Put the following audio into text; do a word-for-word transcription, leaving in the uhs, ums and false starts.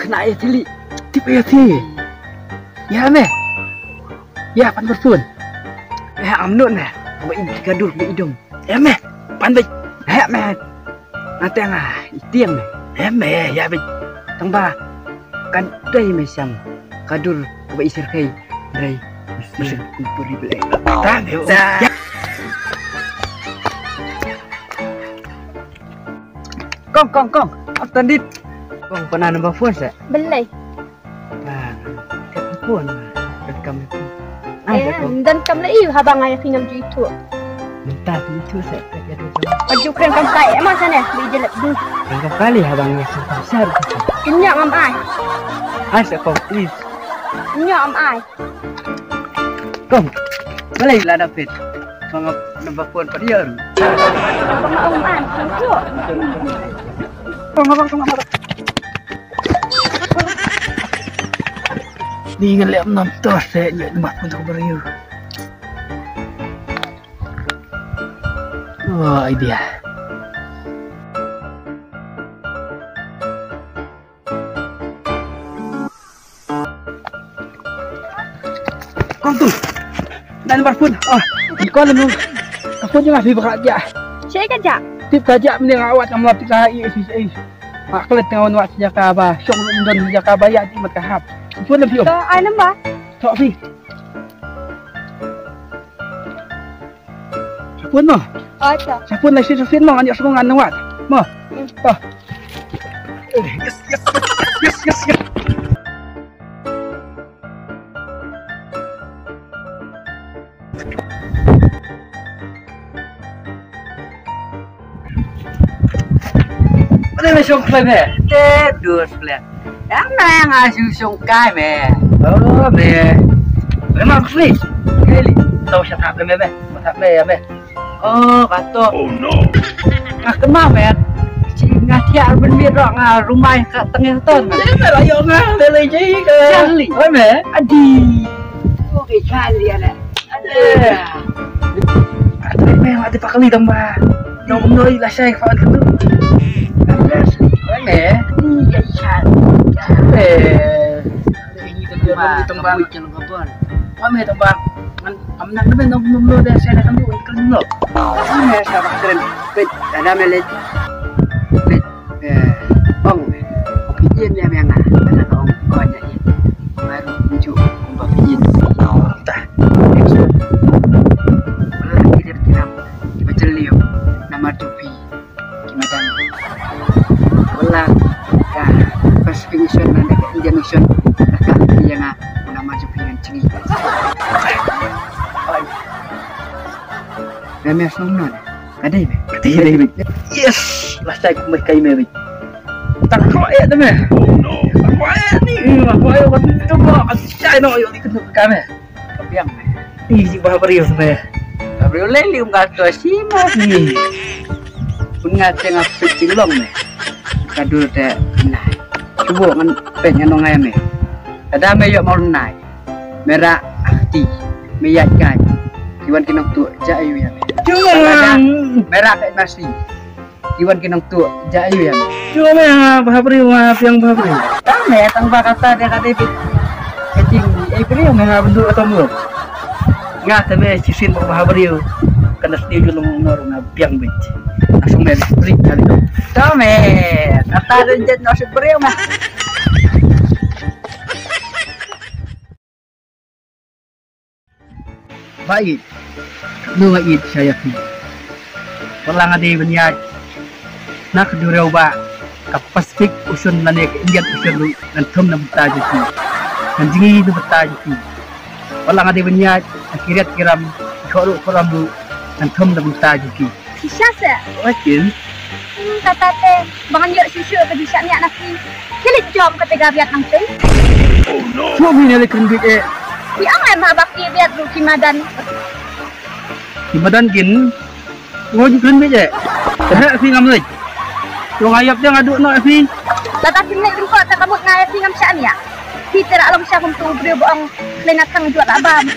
Kena ya tili. Tip ya ti. Ya me. Ya pan bersun. Ya amnon me. Ba i gadur ba idong. Ya me. Pan ba. Ya me. Nate nga itiang me. Ya me ya ba. Tang ba. Kan dai me siang. Gadur ba isir kai. Dai. Isir kupuri bele. Tang. Kong, kong, kong. Ap tandit. Kong, pynah number phone sa? Balei? Ah, ka phone. Ka kam ni. Ah, eh, ka kong. Dan kam lei haba nga ïa phi ngam ju ithuh. Mynta phi ithuh sa ka jadu. Ka ju kren kam kai, emang sana, bi jelek du. Kren kam kali haba nga ïa phi kam sar. Kynja ngam ai. Ai sa kong, please. Kynja ngam ai. Kong, balei la dapit? Kong ap number phone pat ïa. Kong ap, kong ap. Ni ngan leh nam tos te nyo number phone to bariu. Oh, idea. Kong tu. Dan bar phone. Ah, kong lu. Ka phone jong nga phi ba ka ja. Che ka ja. Tip ka ja mending awat ngam lap ka i si si. Ak klet tengah wan wat sejaka ba. Syok lu don sejaka ba ya ti mat ka hap. Phone lu phi. To ai number. To phi. Sapun mo. Acha. Sapun lai sin sapun mo ngan ïa sngewng ngan wat. Mo. Hmm. Oh. Yes, yes, yes, yes, yes. Mana me shong klai me? Te dus klai. Yang na yang asu shong kai me. Oh me. Memang sweet. Kali. Tau sha thap me me. Thap me ya me. Oh, kato. Oh no. Nga kena me. Chi nga thiah ben mi ro nga rumai ka tengah ton. Te me ro yo nga le le ji ke. Charlie. Oh me. Adi. Oh ke Charlie ana. Ade. Ade me, ade pakali tamba. Nong noi la sai fa tu. Ade. Ade. Iya iya. Ade. Ini tamba. Tamba. Ame tamba. Ngan amna nebe nong nong lo de sai kan tu kan lo. Ame sa bakren. Pet ada melet. Pet. Eh, ong, ong phi ïen ïa me nga, kata ka ong, ong ïa ïen. Baru njuk, ong ba phi ïen. Ta, next one. Wala ki dep kiram, ki ba jylliew, namar jong phi, ki madan. Wala ka Pacific Mission, ngan da ka Indian Mission, ka ka ïa nga, namar jong phi ngan jngi. Ong. Nga me snong non. Ka dei me. Ka dei me. Yes. Last time ku mai kai me. Tang ko e de me. Ko e ni. Ko e wat tu ko. Ka sai no yo di ku ka me. Ka biang me. Ni ji ba bri me. Ka bri le li um ka to si ma. Ni. Pun nga teng ap ti long me. Ka dur te na. Cuba ngan pe ngan ngai me. Ada me yo mau nai. Mera akti. Meyat kai. Kiwan kinong tu ja ayu ya. Cuba. Mera kai masi. Kiwan kinong tu ja ayu ya. Cuba me ha bahabri ma piang bahabri. Tang me tang ba kata dia kata bit. Kecing eh bri me ha bendu atom lu. Nga te me sisin ba bahabri. Kana sni ju long nor nga piang bit. Langsung me bri kali tu. Tang me kata dia jet no si bri ma. Ba ïeit, no nga ïeit sha ïa phi. Wat la nga dei ban ïaid na ka duriaw ba ka Pacific Ocean lane ka Indian Ocean ruh ngan thum na bynta jong phi. Ngan jngi na bynta jong phi. Wat la nga dei ban ïaid na ki riat ki ram, ki khot ruh khot ram ruh ngan thum na bynta jong phi. Shisha se. Wakin. Hmm, kata te, ba ngan ïoh shisha ka disa niak na phi. Kili jom kata ga biat nang phi. Shuwa mi ne le kren bit eh. Ki ang ai ma ba ki biat ru ki madan. Ki madan kin. Ngo ju kren bit eh. Kena phi ngam lej. Long ayap dia ngadu no phi. Lata phi ne kin ko ta kamut na phi ngam sha niak. Phi tera long sha kum tu breu bong. Lena kang juat abam.